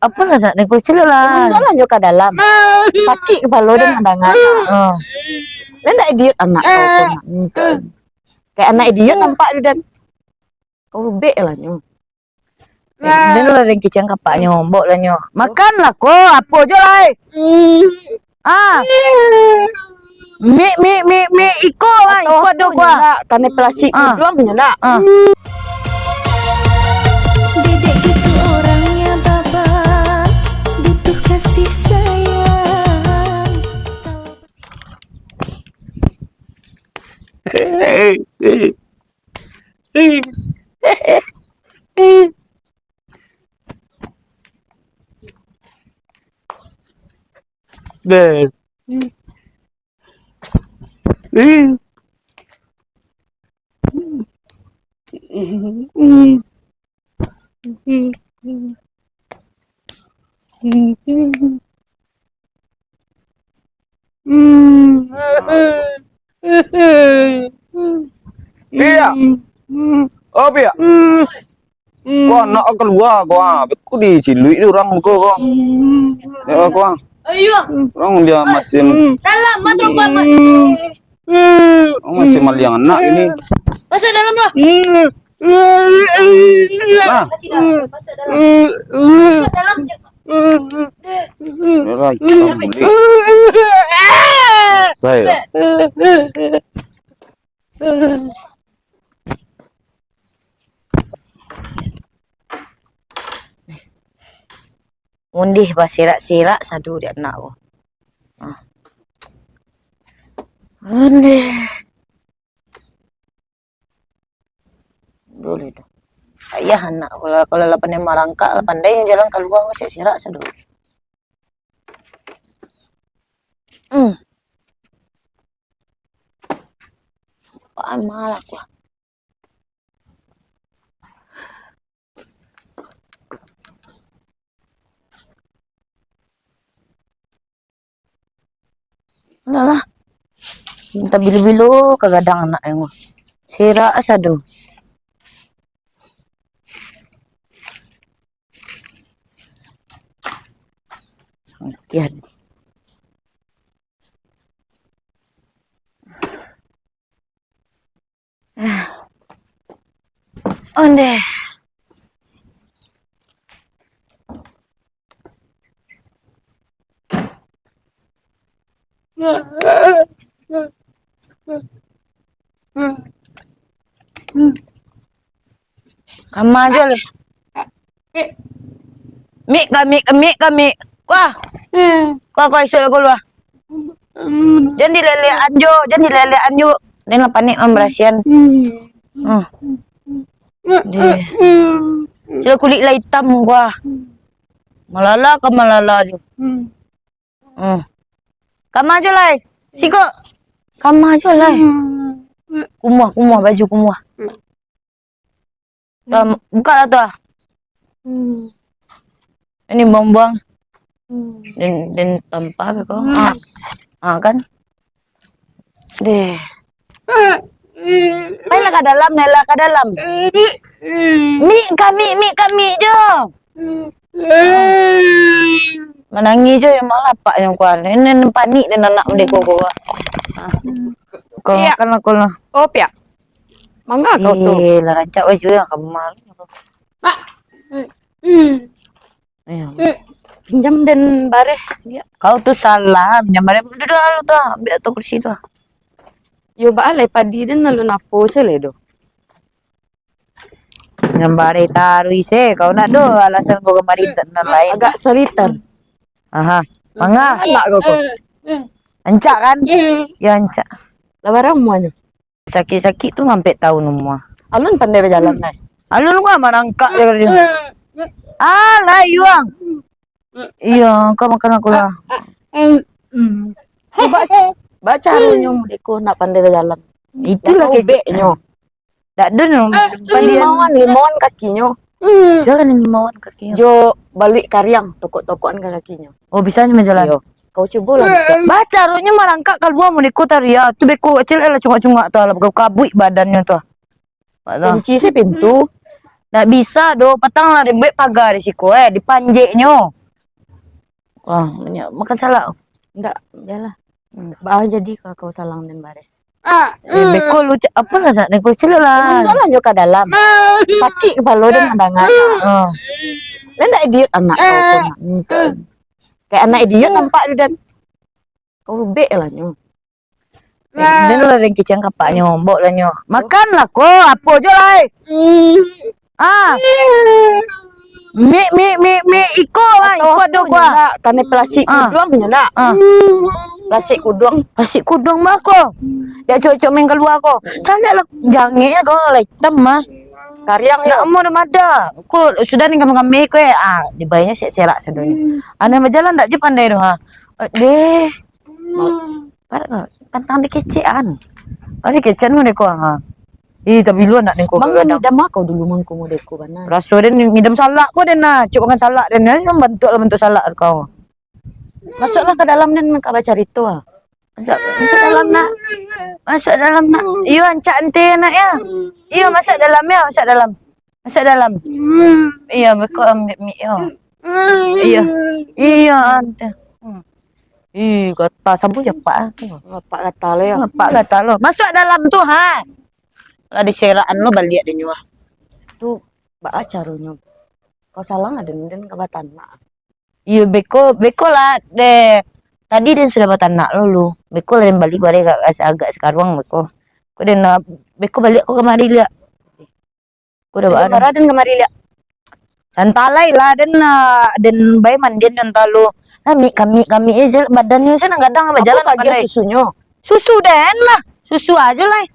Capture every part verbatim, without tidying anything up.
Apolah nak dengkul ciliak lah. Masuaklah nyo ka dalam. Sakik kapalo den mandanga. Ah. Lah ndak idiot anak kau tu, nak minta. Kayak anak idiot nampak tu, Dan. Kau rubek lah nyo. Eh, den lah den kicang kapaknyo, boklah nyo. Makanlah ko, apo jo lai. Ah. Mik, mik, mik, mik, iko lah, iko ado ko lah. Kanai plastik iduang nyo nak. Ah. Dedek gitu orangnya, Baba, butuh kasih sayang. Piak. Oh, Piak. Ko anak kalua ko, ah. Ko diciluik dek urang ko, ko. Ya, ko, ah. Urang dia masih. Dalam, Mat, rumah, Mat. Urang masih maliang anak ini. Masuk dalam lah. Nah. Masuk dalam. Masuk dalam. Masuk dalam. Udah lah, hitam bulik. Selesai lah. Undeh basirak-sirak sado di anak ko. Ah. Undeh. Dulu tu. Ayah anak, kalau, kalau lah pandai marangkak, lah pandai jalan kalua, sirak-sirak sado. Hmm. Apaan malah aku, ah. Alah lah. Antah bilo-bilo ka gadang anak yang. Sirak sado. Sangkian. Ondeh. Kama jo leh. Mik. Mik ka mik, mik ka mik. Kuah. Kuah, kuah, isuak ko luah. Jan dilelekan jo, jan dilelekan jo. Den lah panek mambarasihan. Hmm. Deh. Sudah kulik lah itam, kuah. Malala ka malala jo. Hmm. Kama jo lai. Siko. Kama jo lai. Kumuah, kumuah, baju kumuah. Tam-, buka lah tu ah. Ini buang-buang. Den, den tampah ko. Ah. Ah, kan? Deh. Mailah ka dalam, mailah ka dalam. Mik ka mik, mik ka mik jo. Manangih jo, malah apak nyo kuan. Ini panik den anak merdeka ko. Ah. Kau makan lah, kau lah. Oh, Piak. Manga kau tu. Eh, lah rancak baju yang kamar. Mak. Ayo. Pinjam den bareh dia. Kau tu salah, pinjam bareh. Duduk lalu tu, ambil tu kursi tu. Yo, baalai padi den lalu napo se le do. Pinjam bareh taruih se, kau nak do alasan kau kamari tak nan lain. Agak soliter. Aha. Manga. Anak kau ko. Ancak kan? Ya, ancak. Lah bara umuanyo? Sakik-sakik tu ampek taun umua. Alun pandai bajalan, Nay? Alun ko marangkak je karajo. Ah, lai yuang. Iyo, kau makan aku lah. Cubo, ba caronyo mudeko nak pandai bajalan. Itulah keceknyo. Dak ado no. Limauan, limauan kakinyo. Jangan limauan kakinyo. Jo baluik kariang, tokok-tokokan ka kakinyo. Oh, bisa nyo bajalan? Iyo. Kau cubo lah bisa. Ba caronyo marangkak kalua mun beko tadi, ah. Tu beko kecil lah cungak-cungak tu lah, kabuik badannyo tu. Kunci se pintu. Ndak bisa doh, patang lah den buek paga di siko, eh, dipanjeknyo. Wah, banyak makan salak. Ndak, bialah. Hmm. Baa jadi ka kau salang den bareh. Eh, beko lu, ca-, apo lah nak den kau caliak lah. Masuaklah nyo ka dalam. Sakik kapalo den mandanga. Ah. Lah ndak idiot anak kau tu, nak. Minta. Kayak anak idiot nampak tu, den. Kau rubek lah nyo. Eh, den lah den kecek kapaknyo, boklah nyo. Makanlah ko, apo jo lai. Ah. Mik, mik, mik, mik, iko lah, iko ado ko ah. Kanai plastik kuduang nyo nak. Ah. Plastik kuduang. Plastik kuduang mah ko. Dak cocok main kalua ko. Salak lah, jangek ko lah itam mah. Kariang yo. Nak amuah dah mada. Ko sudah ni kami-kami ko eh. Ah, dibainyo serak-serak sadonyo. Aneh bajalan dak je pandai doh ha. Eh, deh. Parak ka, pantang dikecekan. Ah, dikecekan mah deko, ha. Ih, tapi lu anak deko. Bang, gadang. Ngidam kau dulu mangko mah deko bana. Raso den ngidam salak ko den nah. Cuk makan salak den. Nah, kan bantuak lah bantuak salak kau. Masuaklah ka dalam den ka bacarito ah. Masuk, masuk dalam nak. Masuk dalam nak. Iyo, ancak ante nak ya. Iyo, masuk dalam ya, masuk dalam. Masuk dalam. Iyo, beko ambiak mik yo. Iyo. Iyo, ante. Hmm. Ih, gata sabu je apak ah tu. Apak gata lo yo. Apak gata lo. Masuak dalam tu ha. Lah diserakan lo baliak dinyo ah. Tu baa caronyo? Kau salang aden, den ka batanak. Iyo, beko, beko lah deh. Tadi den sudah batanak lo lu. Beko lah den baliak bareh agak, agak sakaruang beko. Ko den lah, beko baliak ko kamari liak. Ko dah. Bara den kamari liak? Santalai lah, den, ah, den bae mandian den talo. Nah, mik kamik kamik je badannyo se nan gadang bajalan. Apo bagian susunyo? Susu den lah. Susu ajo lah.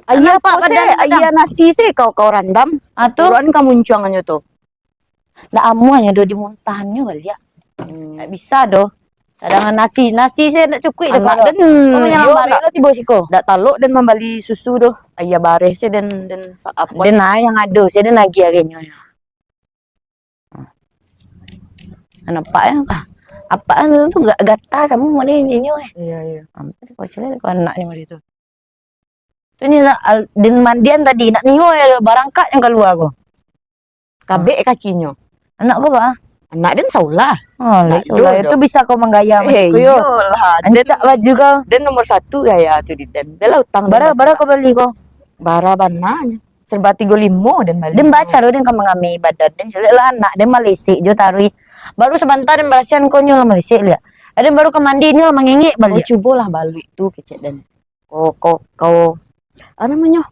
Aia apo se? Aia nasi se kau, kau randam. Ah, tu. Buruan ka muncuangnyo tu. Ndak amuahnyo doh dimuntahannyo baliak. Hmm. Ndak bisa doh. Sadangan nasi, nasi se ndak cukuik doh. Anak den, kau manyalang bareh lah tibo siko. Ndak talok den mambali susu doh. Aia bareh se den, den sa-, apo. Den lah yang ado se den agiah agiahnyo. Nampak yo. Apak tu ga-, gata samo model inyo eh. Iyo, iyo. Sampai kau caliak kau anak ni model tu. Tu nyo lah, al-, den mandian tadi, nak nio yo barangkak nyo kalua ko. Kabek kakinyo. Anak ko ba? Anak den Saula. Oh, lai Saula. Itu bisa kau manggaya macam ko yo. Iyolah. Ancak baju kau. Den nomor satu gaya tu di den. Bela utang. Bara, bara kau bali ko? Bara bana nyo. Serba tigo limo den bali. Den baca lo den ka mangami badan den. Caliak lah anak den malesek jo taruih. Baru sabanta den barasiahan ko nyo lah malesek liak. Den baru ka mandi nyo lah mangengek baliak. Oh, cubolah baluik tu kecek den. Ko, ko, ko, apo namonyo?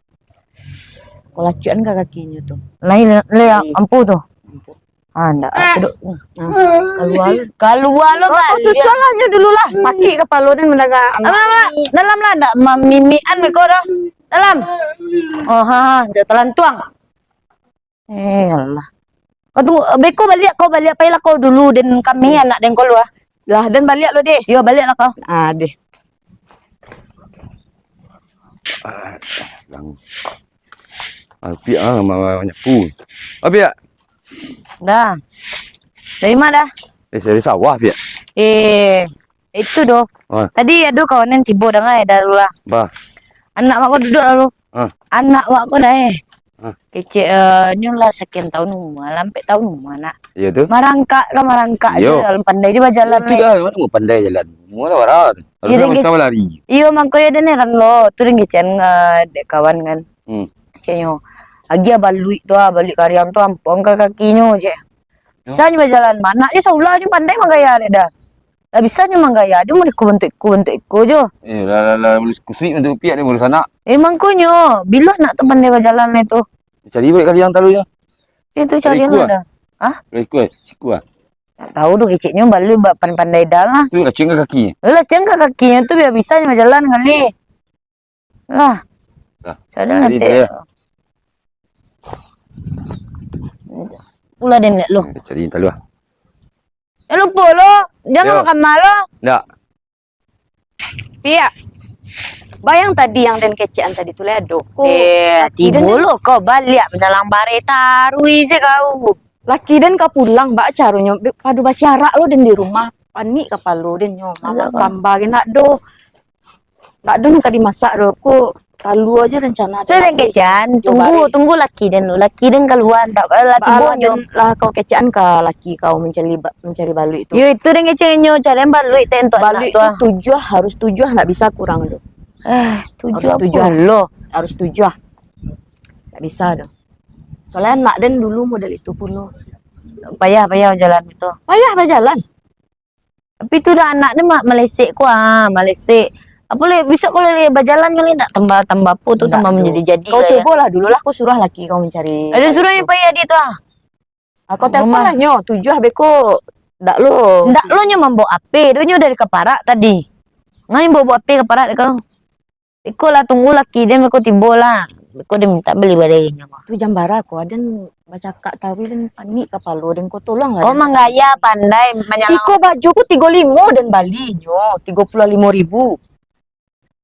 Ko lacuakan ka kakinyo tu. Lai, lai, lai. Ampu tu. Ampu. Ah, ndak, ah, duduk. Ah, kalua lu. Kalua lu, kau, kau susuan lah nyo dulu lah. Sakik kapalo ni mandanga. Amak, amak, dalam lah, ndak mamimikan beko dah. Dalam. Oh, ha, ha, dah talantuang. Eh, Allah. Kau tunggu, beko baliak, kau baliak, pailah kau dulu, den kami anak den kalua. Lah, den baliak lo, deh. Yo, baliaklah kau. Ah, deh. Ah, lang. Ah, piak ah, ma-, ma-, manyapu. Ah, piak. Dah. Dari ma dah? Eh, dari sawah, piak. Eh, itu doh. Ah. Tadi ado kawan nan tibo dangai dah dulu lah. Bah. Anak mak ko duduk lalu. Ah. Anak mak ko dah eh. Ah. Kecek, eh, nyo lah sakian tahun umua, lah ampek tahun umua nak. Iyo tu. Marangkak ka marangkak je, dalam pandai je bajalan. Itu dah, mana mau pandai jalan. Umua lah bara tu. Harusnya bisa lari. Iyo, mangko yo den heran lo. Tu den kecek, eh, dek kawan kan. Hmm. Ceknyo, agiah baluik tu ah, baluik kariang tu ampuang ka kakinyo, cek. Yo. Bisa nyo bajalan, anak nyo Saula nyo pandai manggaya dek dah. Lah bisa nyo manggaya, ado mah iko bantuak iko, bantuak iko jo. Eh, lah, lah, lah, boleh kusuik bantuak piak dia ngurus anak. Eh, mangkonyo, bilo anak tu pandai bajalan lai tu. Cari balik kariang talu nyo. Eh, tu cari iko lah dah. Hah? Cari iko, eh, siku ah. Tak tahu tu keceknyo baluik ba-, pan-, pandai dah lah. Tu lah cengka kaki. Lah cengka kakinyo tu biar bisa nyo bajalan kali. Lah. Lah. Sadang jadi nanti. Pulang den liak lo. Hmm, cari talu ah. Eh, lupo lo. Jangan makan mah lo. Ndak. Piak. Bayang tadi yang den kecekan tadi tu lah ado ko. Eh, tibo lo kau baliak manyalang bareh taruih se kau. Laki den ka pulang, baa caronyo? Be-, pado basiarak lo den di rumah. Panik kapalo den nyo. Mamak samba ge ndak do. Ndak do nan ka dimasak do. Ko Talua aja rencana. Tu den kecekan, tunggu tunggu laki den dulu. Laki den kalua, tak lah tibo nyo. Lah kau kecekan ka laki kau mancari mancari baluik tu. Yo itu den kecekan nyo, cari baluik tu untuk anak tu. Baluik tu tujuah, harus tujuah, ndak bisa kurang tu. Ah, tujuah. Harus tujuah lo. Harus tujuah. Ndak bisa tu. Soalnya anak den dulu model itu pulo. Payah payah bajalan itu. Payah bajalan. Tapi tu dah anak ni malesek ko ah, malesek. Apo lai, bisa ko lai bajalan kali, ndak tambah tambah apo tu, tambah manjadi-jadi. Kau cubolah dulu lah, kau suruah laki kau mancari. Ada suruah yang payah dia tu ah. Kau telpon lah nyo, tujuah beko. Ndak lo. Ndak lo nyo mambaok ape, do nyo dari ka parak tadi. Ngai baok-baok ape ka parak dek kau. Iko lah tunggu laki den beko tibo lah. Beko den minta bali bareh nyo. Tu jam bara ko, aden bacakak taruih den panik kapalo den ko, tolong lah. Oh, manggaya pandai manyalahkan. Iko baju ko tigo limo den bali nyo, tigo puluah limo ribu.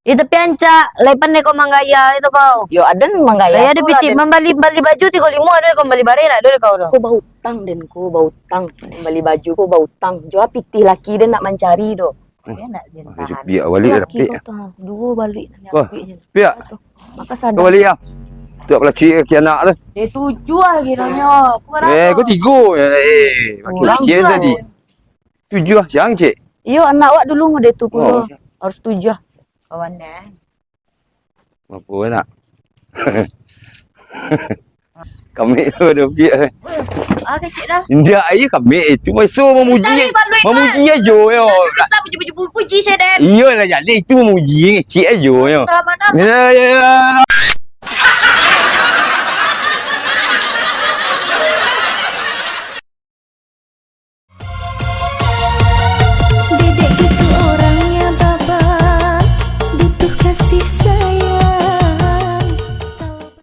Eh, tapi ancak, lai pandai kau manggaya itu kau. Yo, aden manggaya. Gaya tu ada pitih, mambali baju tigo limo ada kau, bali bareh ndak ada kau tu. Ko bautang den ko, bautang. Mambali baju ko bautang. Jo pitih laki den nak mancari do. Eh, nak dia tahan. Biak balik dah, Piak. Duo balik nak ambil nyo. Piak. Maka sadar. Kau balik ya. Tak pelacik kaki anak tu. Eh, tujuah lagi nyo. Eh, kau tigo. Eh, makin kecil tadi. Tujuah siang, Cik. Iyo, anak awak dulu mode tu pulo. Harus tujuah. Kawan dah. Apa nak? Kami tu ada piak. Ah, kecil dah. Indak, ayo kami itu maiso mamuji. Mamuji ajo yo. Bisa puji-puji saya deh. Iyo lah, jadi itu mamuji ngecek ajo yo. Ya ya ya.